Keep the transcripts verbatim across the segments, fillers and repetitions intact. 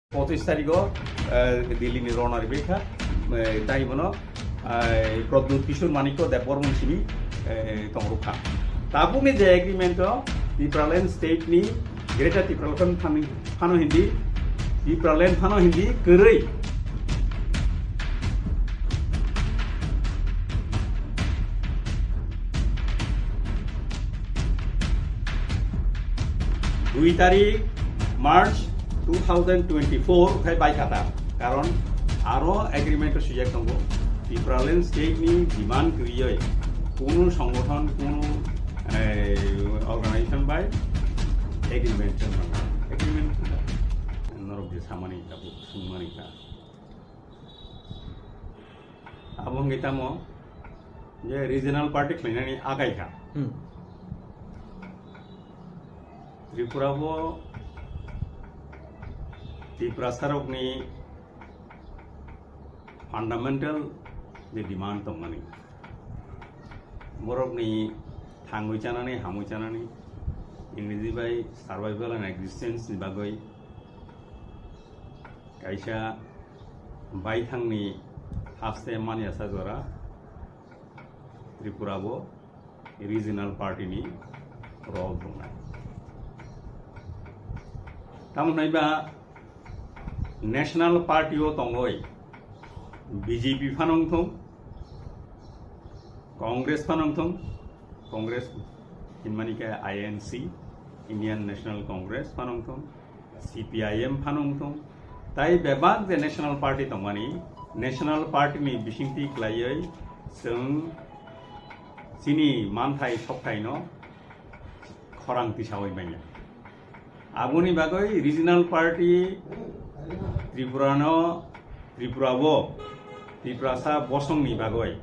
Pochis tarikh o, eh, Delhi ni rona ribekha, eh, tai bono, eh, Pradyut Kishore Manikya Debbarman simi, eh, tongrokha. Tabukni je agreement o Tipraland state ni Greater Tipraland phano, phano hindi, Tipraland phano hindi kwrwi. Dui tarik March two thousand twenty-four khai bai kata. Karon aro agreement o swijak tongo. Tipraland state ni demand kwrwi kunu songothon, kunu, eh, organization bai agreement chwng nango. Agreement kha norok je samani tabuk sungmani kha. Abo wngwi tamo je regional party khlainani agai kha. Hmm. Tripura bo Tiprasa rokni fundamental je demand tongmani, borokni thangwi chanani, hamwi chanani, Ingreji bai survival and existence ni bagwi kaisa baithangni haste mani asa jora Tripura bo regional party ni role tongnai. Tamo hwnai ba national party o tongoi B J P phano wngthong, Congress phano wngthong, Congress hinmani khe I N C, Indian National Congress phano wngthong, C P I M phano wngthong, tai bebak je national party tongmani, national party ni bisingtwi kwlaiwi chwng chini manthai sokthai no khorang tisawi manya. Aboni bagwi regional party Tripura no, Tripura o Tiprasa bosong ni bagwi,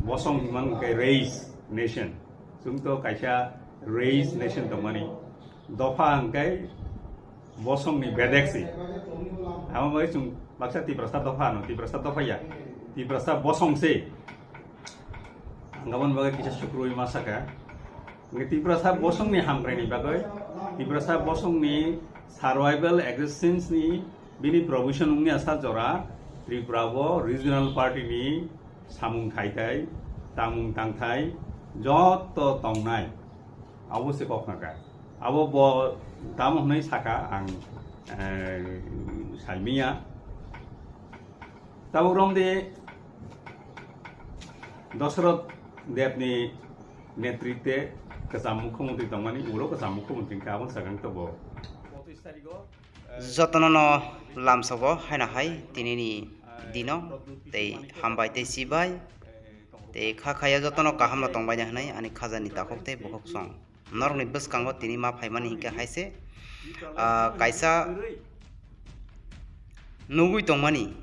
bosong himang khe race nation, chwng to kaisa race nation tongmani, dopha hwnkhe bosong ni bedek si. Amo bai chwng baksa Tiprasa dopha ano, Tiprasa dopha ya, Tiprasa bosong se. Ang aboni bagwi kisa sukrui ma saka. Hwnkhe Tiprasa bosong ni hamkrai ni bagwi, Tiprasa bosong ni survival existence ni bini provision wngya sa jora Tripura bo regional party ni samung thaitai, tamung tangthai joto tongnai. Abo se kok naka. Abo bo tamo hwnwi saka ang, eh, saimiya. Tabuk romdi Dosoroth Debni netritwe kwcham mukhyamantri tongmani, ulo kwcham mukhyamantri hwnkhe aboni sakang tongo. Jotono no lamsogo haino hai tinini dino tei hambai tei chibai tei kha khaya jotono kaham no tongbaina hwnwi ani khajani takhuk tei bukhuk song. Norokni bwskango tini ma phaimani hinkhe haise, ah, kaisa nugui tongmani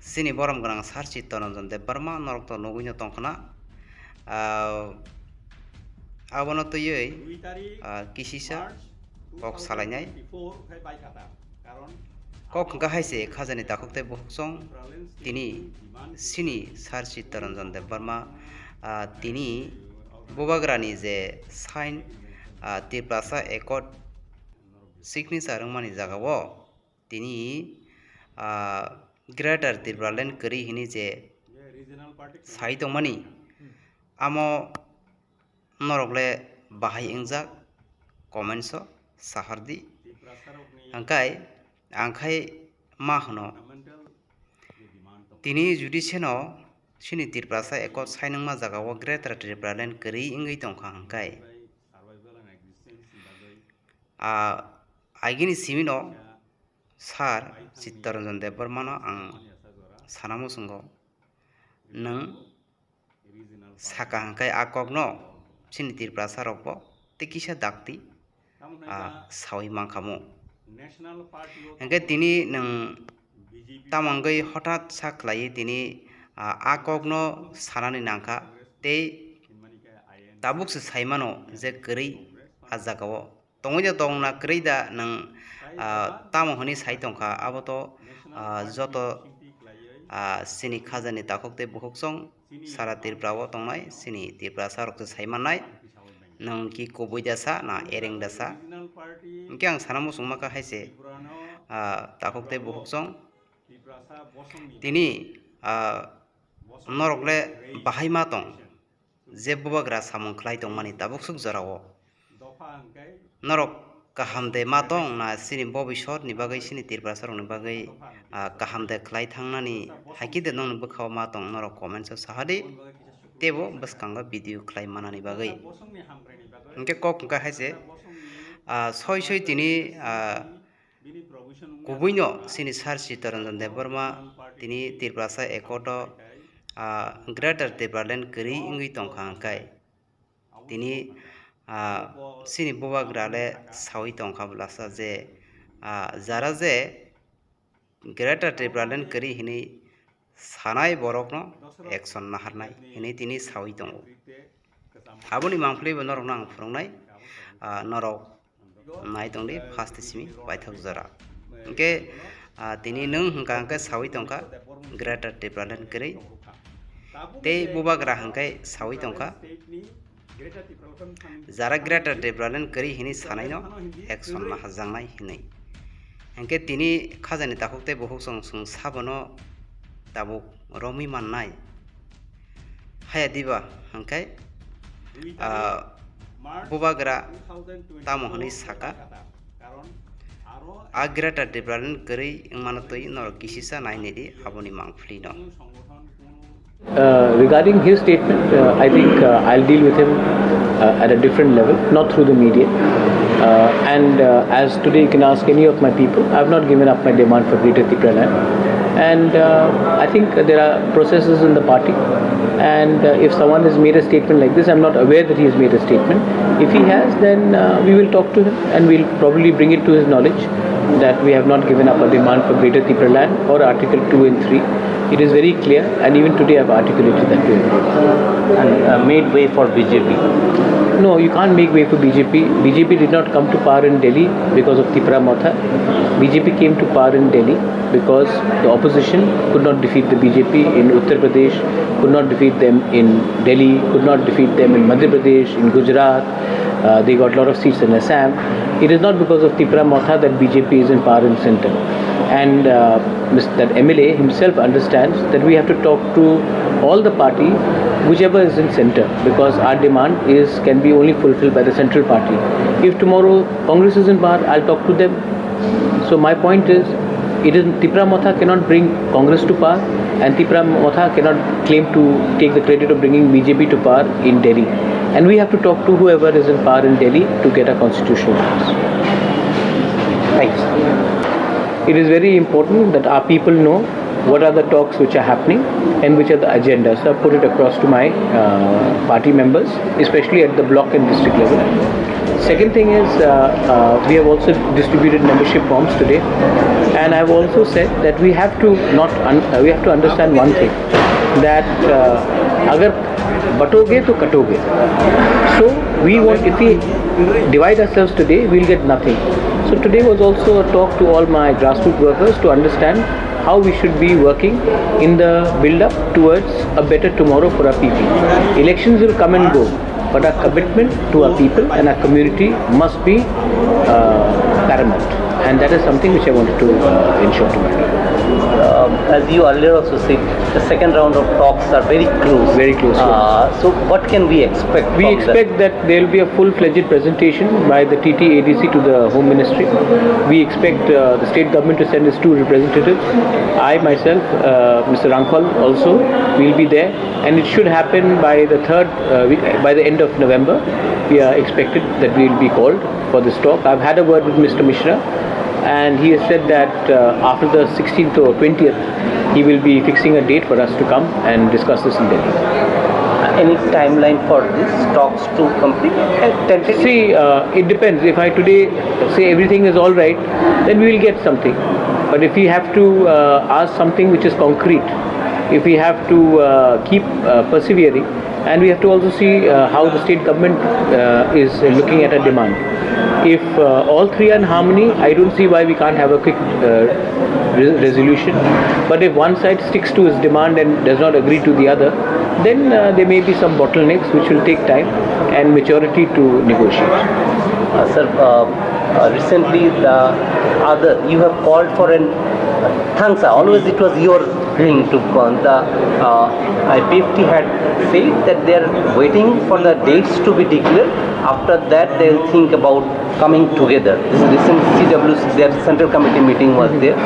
chini borom gwnang Sir Chittaranjan Debbarma norok to nugui no tongkhna. Ah, abono twiwi, ah, kisisa kok salainai. Kok hwnkha hai se khajani takhuk tei bukhuk song tini sini Sir Chittaranjan Debbarma, ah, tini bubagrani je sign, ah, Tiprasa Accord signature wngmani jagao tini, ah, Greater Tipraland kwrwi hwnwi je sai tongmani, amo norok le bahai wngjak, comments o sahardi. Hwnkhe ang khai ma hwno, tini judicial no chini Tiprasa Accord sign wngma jagao Greater Tipraland kwrwi wngwi tongkha hwnkhe, ah, agini simi no Sir Chittaranjan Debbarmano ang sana muchungo, nwng saka hwnkhe a kokno chini Tiprasa rokbo tei kisa dakti, ah, sawi mankhamu. Hwnkhe tini nwng tamo wngwi hothat sa khlaiwi tini, ah, a kokno sanani nangkha tei tabuk se saimano je kwrwi a jagao tongwi da tongna kwrwi da nwng, ah, tamo hwnwi sai tongkha, abo to, ah, joto, ah, chini khajani takhuk tei bukhuk song sara Tripura o tongnai chini Tiprasa rok se sai mannai. Nwng ki kubui da sa na ereng da sa? Hwnkhe ang sana muchung ma kha hai se, ah, takhuk tei bukhuk song. Tini, ah, norok le bahai ma tong, je bubagra samung khlai tongmani tabuk suk jorao. Norok kaham de ma tong na chini bobisot ni bagwi, chini Tiprasa rokni bagwi, ah, kaham de khlai thangnani, haikhe de nokni bwkhao ma tong, norok comments o sahadi, teibo bwskango video khlai manani bagwi. Hinkhe kok hwnkha hai se, ah, soi soi tini, ah, kubuino chini Sir Chittaranjan Debbarma tini Tiprasa Accord o, ah, Greater Tipraland kwrwi wngwi tongkha hwnkhe tini, ah, chini bubagra le sawi tongkha bwlasa je, ah, jara je Greater Tipraland kwrwi hinwi sanai borokno action naharnai hinwi tini sawi tongo. Aboni mangpili bo norokno ang phwrwngnai, ah, norok nai tongdi first simi paithak jora. Hinkhe, ah, tini nwng hwnkha hwnkhe sawi tongkha Greater Tipraland kwrwi. Tei bubagra hwnkhe sawi tongkha jara Greater Tipraland kwrwi hinwi sanaino action naharjaknai hinwi. Hinkhe tini khajani takhuk tei bukhuk song song sabono tabuk romwi mannai. Haya diba hinkhe, ah, bubagra tamo hinwi saka, a Greater Tipraland kwrwi wngmano twi norok kisisa nainidi aboni mangpili no. Uh, regarding his statement, uh, I think, uh, I'll deal with him, uh, at a different level, not through the media. Uh, and, uh, as today you can ask any of my people, I've not given up my demand for Greater Tipraland. And, uh, I think there are processes in the party. And, uh, if someone has made a statement like this, I'm not aware that he has made a statement. If he has, then, uh, we will talk to him and we'll probably bring it to his knowledge that we have not given up our demand for Greater Tipraland or Article two and three. It is very clear, and even today I've articulated that to everyone. And, uh, made way for B J P? No, you can't make way for B J P. B J P did not come to power in Delhi because of Tipra Motha. B J P came to power in Delhi because the opposition could not defeat the B J P in Uttar Pradesh, could not defeat them in Delhi, could not defeat them in Madhya Pradesh, in Gujarat. Uh, they got a lot of seats in Assam. It is not because of Tipra Motha that B J P is in power in center. And, uh, Mis- that M L A himself understands that we have to talk to all the party, whichever is in center, because our demand is can be only fulfilled by the central party. If tomorrow Congress is in power, I'll talk to them. So my point is, it is Tipra Motha cannot bring Congress to power, and Tipra Motha cannot claim to take the credit of bringing B J P to power in Delhi. And we have to talk to whoever is in power in Delhi to get a constitutional. Thanks. It is very important that our people know what are the talks which are happening and which are the agendas. So I put it across to my, uh, party members, especially at the block and district level. Second thing is, uh, uh, we have also distributed membership forms today, and I've also said that we have to not un- uh, we have to understand one thing, that, uh, अगर बटोगे तो कटोगे. So we want, if we divide ourselves today, we'll get nothing. So today was also a talk to all my grassroots workers to understand how we should be working in the build-up towards a better tomorrow for our people. Elections will come and go, but our commitment to our people and our community must be, uh, paramount, and that is something which I wanted to, uh, ensure to my people. Uh, as you earlier also said, the second round of talks are very close. Very close, yes. Uh, so what can we expect We from them? Expect that there will be a full-fledged presentation by the T T A D C to the Home Ministry. We expect, uh, the state government to send its two representatives. I myself, uh, Mister Rangkhal also will be there, and it should happen by the third, uh, week, by the end of November. We are expected that we will be called for this talk. I've had a word with Mister Mishra, and he has said that, uh, after the sixteenth or twentieth, he will be fixing a date for us to come and discuss this in Delhi. Any timeline for this talks to complete? Uh, tentative? See, uh, it depends. If I today say everything is all right, then we will get something. But if we have to, uh, ask something which is concrete, if we have to, uh, keep, uh, persevering, and we have to also see, uh, how the state government, uh, is looking at a demand. If, uh, all three are in harmony, I don't see why we can't have a quick, uh, re- resolution. But if one side sticks to his demand and does not agree to the other, then, uh, there may be some bottlenecks which will take time and maturity to negotiate. Uh, sir, uh, Uh, recently, the other you have called for an thanks. Uh, always it was your thing to call. The uh, I P F T had said that they are waiting for the dates to be declared. After that, they'll think about coming together. This is recent C W C, their central committee meeting was there.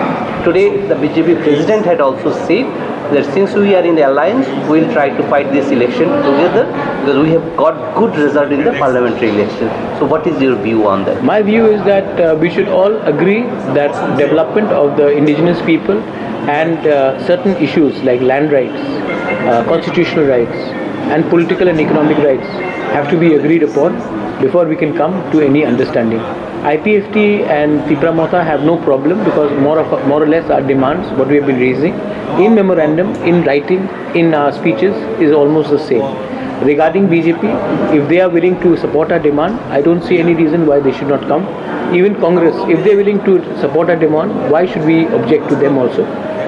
Today, the B J P president had also said that since we are in the alliance, we'll try to fight this election together because we have got good result in the parliamentary election. So, what is your view on that? My view is that uh, we should all agree that development of the indigenous people and uh, certain issues like land rights, uh, constitutional rights, and political and economic rights have to be agreed upon before we can come to any understanding. I P F T and Tipra Motha have no problem because more of more or less our demands, what we have been raising in memorandum, in writing, in our speeches, is almost the same. Regarding B J P, if they are willing to support our demand, I don't see any reason why they should not come. Even Congress, if they are willing to support our demand, why should we object to them also?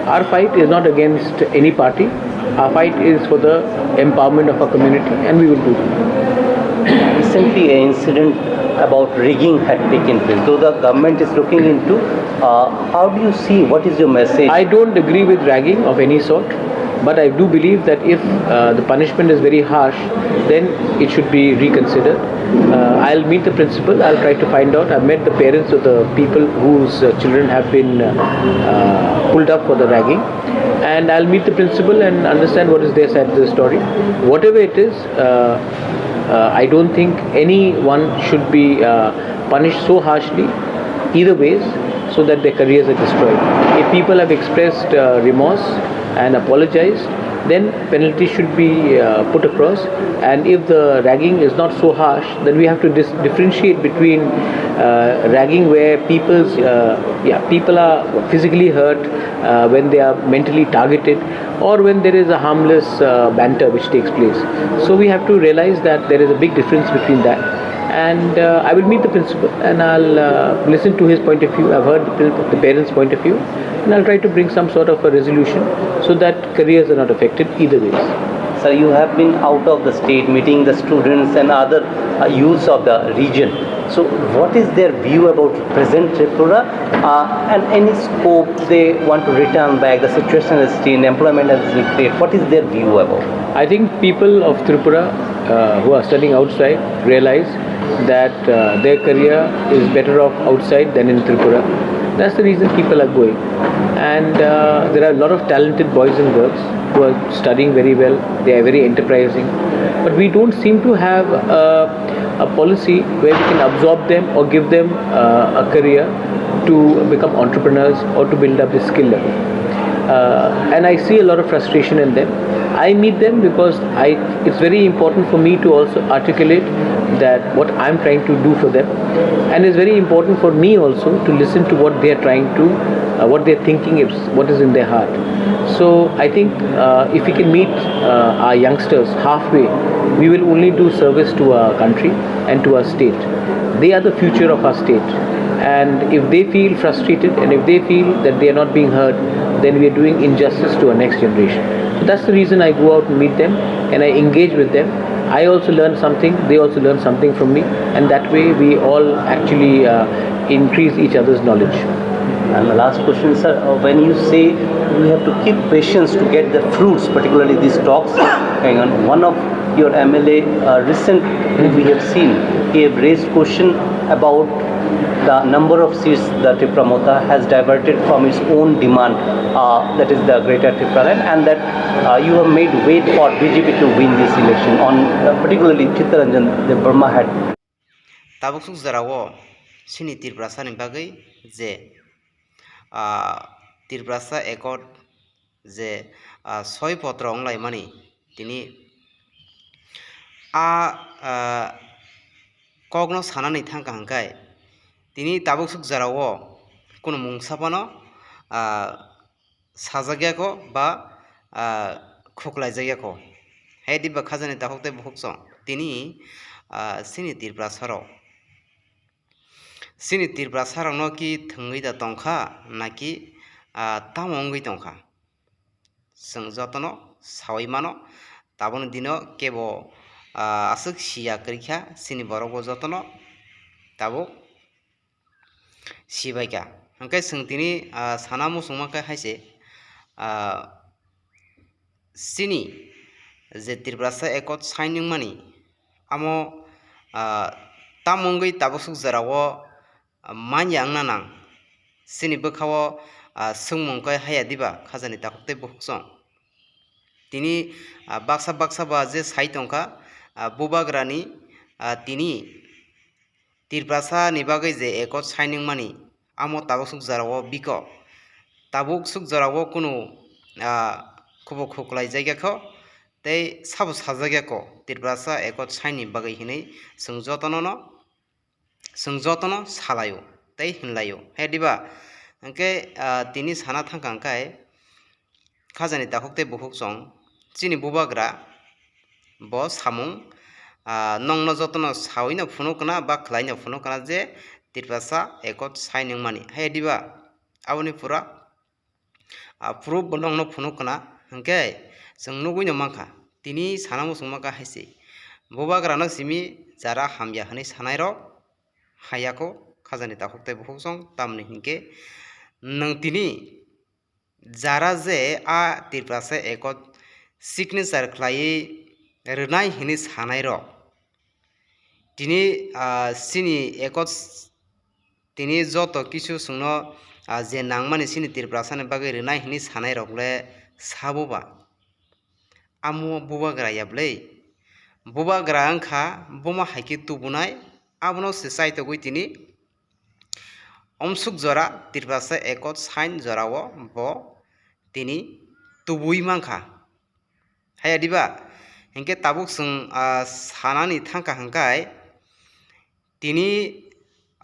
Our fight is not against any party. Our fight is for the empowerment of our community, and we will do that. Recently, an incident about rigging had taken place. Though the government is looking into, uh, how do you see? What is your message? I don't agree with ragging of any sort, but I do believe that if uh, the punishment is very harsh, then it should be reconsidered. Uh, I'll meet the principal. I'll try to find out. I've met the parents of the people whose uh, children have been uh, uh, pulled up for the ragging, and I'll meet the principal and understand what is their side of the story. Whatever it is, uh, uh, I don't think anyone should be uh, punished so harshly, either ways, so that their careers are destroyed. If people have expressed uh, remorse and apologized, then penalty should be uh, put across. And if the ragging is not so harsh, then we have to dis- differentiate between uh, ragging where people's uh, yeah, people are physically hurt uh, when they are mentally targeted, or when there is a harmless uh, banter which takes place. So we have to realize that there is a big difference between that. And uh, I will meet the principal and I'll uh, listen to his point of view. I've heard the, prin- the parents' point of view, and I'll try to bring some sort of a resolution so that careers are not affected either ways. Sir, you have been out of the state meeting the students and other uh, youths of the region. So, what is their view about present Tripura uh, and any scope they want to return back? The situation is changed, employment has been created. What is their view about? I think people of Tripura uh, who are studying outside realize that uh, their career is better off outside than in Tripura. That's the reason people are going. And uh, there are a lot of talented boys and girls who are studying very well. They are very enterprising. But we don't seem to have a, a policy where we can absorb them or give them uh, a career to become entrepreneurs or to build up the skill level. Uh, and I see a lot of frustration in them. I meet them because I, it's very important for me to also articulate that what I'm trying to do for them, and it's very important for me also to listen to what they are trying to, uh, what they're thinking, is what is in their heart. So I think uh, if we can meet uh, our youngsters halfway, we will only do service to our country and to our state. They are the future of our state. And if they feel frustrated and if they feel that they are not being heard, then we are doing injustice to our next generation. So that's the reason I go out and meet them and I engage with them. I also learn something, they also learn something from me, and that way we all actually uh, increase each other's knowledge. And the last question, sir, uh, when you say we have to keep patience to get the fruits, particularly these talks, hang on, one of your M L A uh, recently we have seen he have raised question about the number of seats that Tipra Motha has diverted from its own demand, uh, that is the Greater Tipraland, and that uh, you have made wait for B J P to win this election on uh, particularly Chittaranjan Debbarma had. Tabuk suk jora o chini Tiprasa ni bagwi je ah, Tiprasa Accord je ah, soi potro wng laimani tini a ah, kokno sanani thang kaham khe tini tabuk suk jora o kunu mungsa phano ah, sajak ya kho ba ah, khuklai jak ya kho. Hai diba khajani takhuk tei bukhuk chwng tini ah, chini Tiprasa rok. Chini Tiprasa rokno ki thwngwi da tongkha naki ah, tamo wngwi tongkha? Chwng jotono sawi mano, tabukni dino kebo ah, aswk siya kwrwikha chini borokbo jotono tabuk sibaikha. Hwnkhe chwng tini, ah, sana muchungma khe hai se, ah, chini je Tiprasa Accord sign wngmani, amo, ah, tamo wngwi tabuk suk jorao, ah, manya wngna nang. Chini bwkhao, ah, swngmung khe haya diba khajani takhuk tei bukhuk chwng? Tini, ah, baksa baksa ba je sai tongkha, ah, bubagrani, ah, tini Tiprasa ni bagwi je Accord sign wngmani, amo tabuk suk jorao biko. Tabuk suk jorao kunu, ah, khubuk khuklai jakya kho, tei sabo sajak ya kho, Tiprasa Accord sign ni bagwi hinwi chwng jotono no, chwng jotono salaio tei hinlaio. He diba? Hwnkhe, ah, tini sana thangkha hwnkhe, khajani takhuk tei bukhuk chwng, chini bubagra bo samung, ah, nongno jotono sawi no phunuk kana ba khlai no phunuk kana je Tiprasa Accord sign wngmani. He diba? Aboni pura, ah, proof bo nongno phunuk kana hwnkhe chwng nugwi no mankha. Tini sana muchungma khe hai se, bubagrano simi jara hamya hwnwi sanairok haya kho khajani takhuk tei bukhuk chwng, tamni hinkhe nwng tini jara je a Tiprasa Accord signature khlaiwi rwnai hwnwi sanairok, tini, ah, chini Accord, tini joto kisu chwngno, ah, je nangmani chini Tiprasani bagwi rwnai hwnwi sanairok le sabo ba? Amo bubagra ya bwlwi? Bubagra wngkha bomo hai khe tubunai, abono se chaitogwi tini omsuk jora Tiprasa Accord sign jorao bo tini tubui mankha. Haya diba? Hinkhe tabuk chwng, ah, sanani thangkha hwnkhe tini,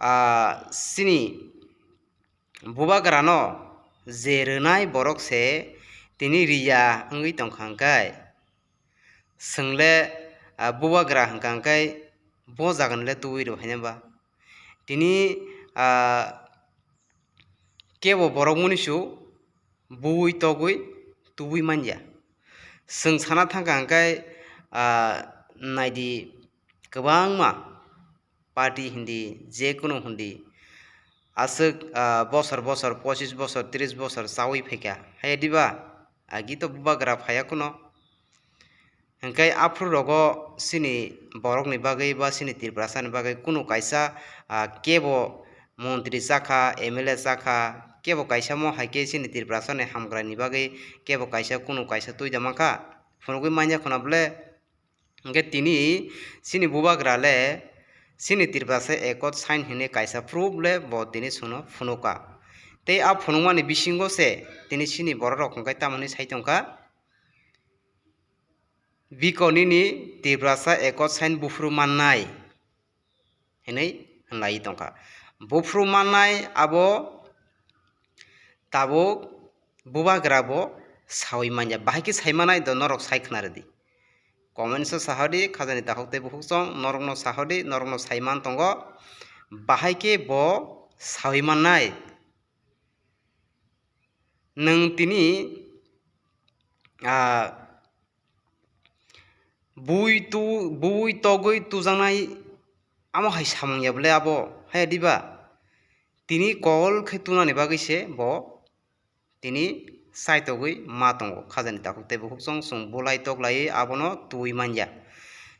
ah, chini bubagrano je rwnai borok se tini riya wngwi tongkha hwnkhe, chwng le, ah, bubagra hwnkha hwnkhe bo jagani le tubui rw phaina ba? Tini, ah, kebo borok munisu bui togwi tubui manya. Chwng sana thangkha hwnkhe, ah, naidi kwbangma party hindi, je kunu hindi, aswk, ah, bosor bosor, pochis bosor, tris bosor chaui phaikha. Haya diba? Agi to bubagra phaiya kuno. Hwnkhe aphuru rogo chini borokni bagwi ba chini Tiprasani bagwi kunu kaisa, ah, kebo montri chakha, M L A chakha, kebo kaisa mo hai khe chini Tiprasani hamkraini bagwi kebo kaisa kunu kaisa twi da mankha, phunugwi manya khuna bwle? Hwnkhe tini chini bubagra le chini Tiprasa Accord sign hwnwi kaisa proof le bo tini chwngno phunukha. Tei a phunukmani bisingo se tini chini borok rok hwnkhe tamoni sai tongkha, biko nini Tiprasa Accord sign buphuru mannai hinwi hwnlai tongkha. Buphuru mannai abo tabuk bubagra bo sawi manya. Bahai khe sai manai do norok sai khna rwdi. Comments o sahodi, khajani takhuk tei bukhuk chwng norokno sahodi, norokno sai man tongo. Bahai khe bo sawi mannai. Nwng tini, ah, bui tu-, bui togwi tujaknai amo hai samung ya bwle abo, haya diba? Tini kol khe tunani bagwi se bo tini chaitogwi ma tongo. Khajani takhuk tei bukhuk chwng chwng bulai toklaiwi abono twi manya.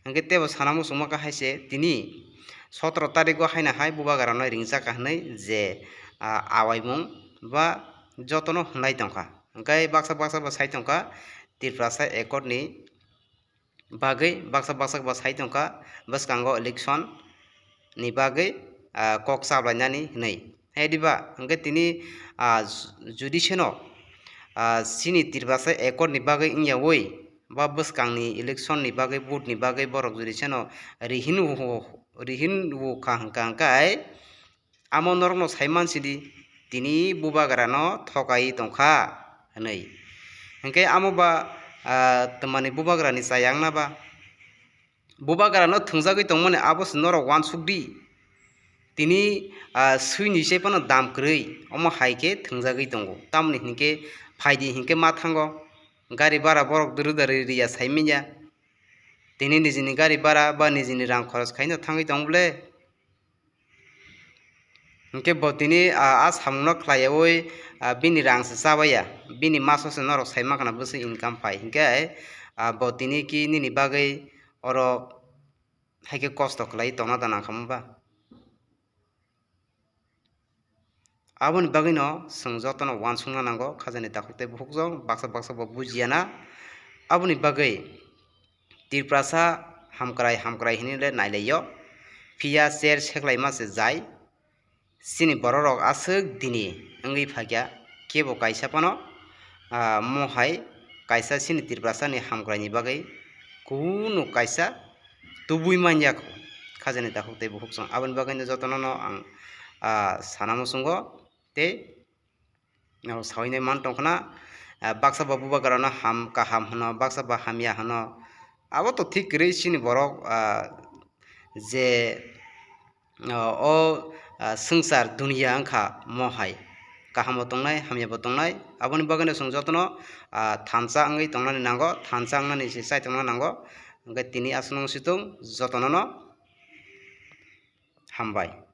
Hwnkhe teibo sana muchungma khe hai se tini sotoro tarikgo haino hai bubagrano ringjak kha hwnwi je, ah, awaimung ba jotono hwnlai tongkha. Hwnkhe baksa baksa bo sai tongkha Tiprasa Accord ni bagwi, baksa baksa bo sai tongkha bwskango election ni bagwi, ah, kok chablainani hwnwi. Hai diba? Hwnkhe tini, ah, ju-, judicial no, ah, chini Tiprasa Accord ni bagwi wngyawi ba bwskangni election ni bagwi, vote ni bagwi borok judicial no rihin wo-, rihin wokha hwnkha hwnkhe, amo norokno sai mansidi, tini bubagrano thokai tongkha hwnwi. Hwnkhe amo ba, ah, twmani bubagrani chayang na ba? Bubagrano thwngjagwi tongmani abo se norok uansukdi. Tini, ah, swini se phano dam kwrwi, omo hai khe thwngjagwi tongo. Tamoni hinkhe phaidi hinkhe ma thango. Gari bara borok dwrwdarwi riya sai manya. Tini nijini gari bara ba nijini rang khoros khaino thangwi tong bwle? Hinkhe bo tini, ah, a samungno khlaiyawi, ah, bini rang se chabaiya, bini maso se norok sai mankha na bwswk income phai. Hinkhe, ah, bo tini ki nini bagwi oro haikhe kosto khlai tongna da nangkha mungba? Aboni bagwino chwng jotono uansukna nango, khajani takhuk tei bukhukjwng baksa baksa bo bujiya na. Aboni bagwi Tiprasa hamkrai hamkrai hinwi le nailaio, phiya cher seklaima se jai. Chini bororok aswk dini wngwi phaikha, kebo kaisa phano, ah, mohai kaisa chini Tiprasani hamkraini bagwi kunu kaisa tubui manya kho, khajani takhuk tei bukhukjwng. Aboni bagwino jotono no ang, ah, sana muchungo tei, ah, sawinai man tongkhna, ah, baksa bo bubagrano ham kaham hwno, baksa bo hamya hwno. Abo to thik kwrwi chini borok, ah, je, ah, o, ah, swngchar duniya wngkha mohai, kaham bo tongnai, hamya bo tongnai. Aboni bagwino chwng jotono, ah, thansa wngwi tongnani nango, thansa wngnani se chai tongna nango. Hwnkhe tini aswk nung situng jotono no hambai.